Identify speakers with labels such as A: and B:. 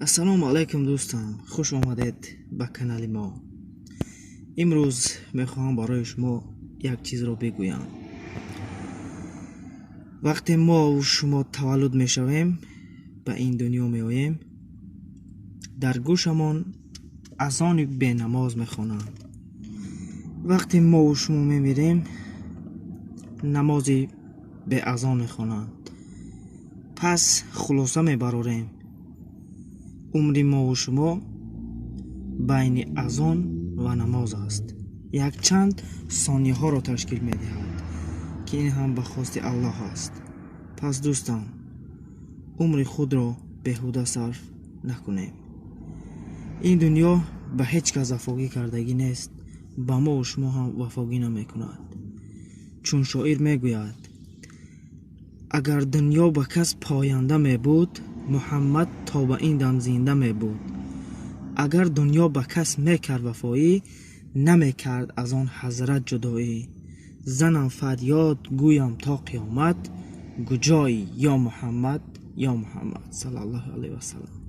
A: Ассалому алайкум, дӯстон, хуш омадед ба канали мо. Имрӯз мехоҳам барои шумо як чизро бигӯям. Вақте мо шумо таваллуд мешавем, ба ин дунё меоем, дар гӯшамон азони бенамоз мехонанд. Вақте мову шумо мемирем, намози беазон мехонанд. Пас хулоса мебарорем: умри мову шумо байни азон ва намоз аст, якчанд сонияҳоро ташкил медиҳад, ки ин ҳам ба хости Аллоҳ аст. Пас, дӯстон, умри худро беҳуда сарф накунем. Ин дунё ба ҳеҷ кас вафогӣ кардагӣ нест, ба мову шумо ҳам вафогӣ намекунад. Чун шоир мегӯяд: «Агар дунё ба кас поянда мебуд, Муҳаммад то ба ин дам зинда мебуд. Агар дунё ба кас мекард вафоӣ, намекард аз он ҳазрат ҷудоӣ. Занам фарёд, гӯям то қиёмат: куҷоӣ, ё Муҳаммад, ё Муҳаммад?» Саллаллоҳу алайҳи васалам.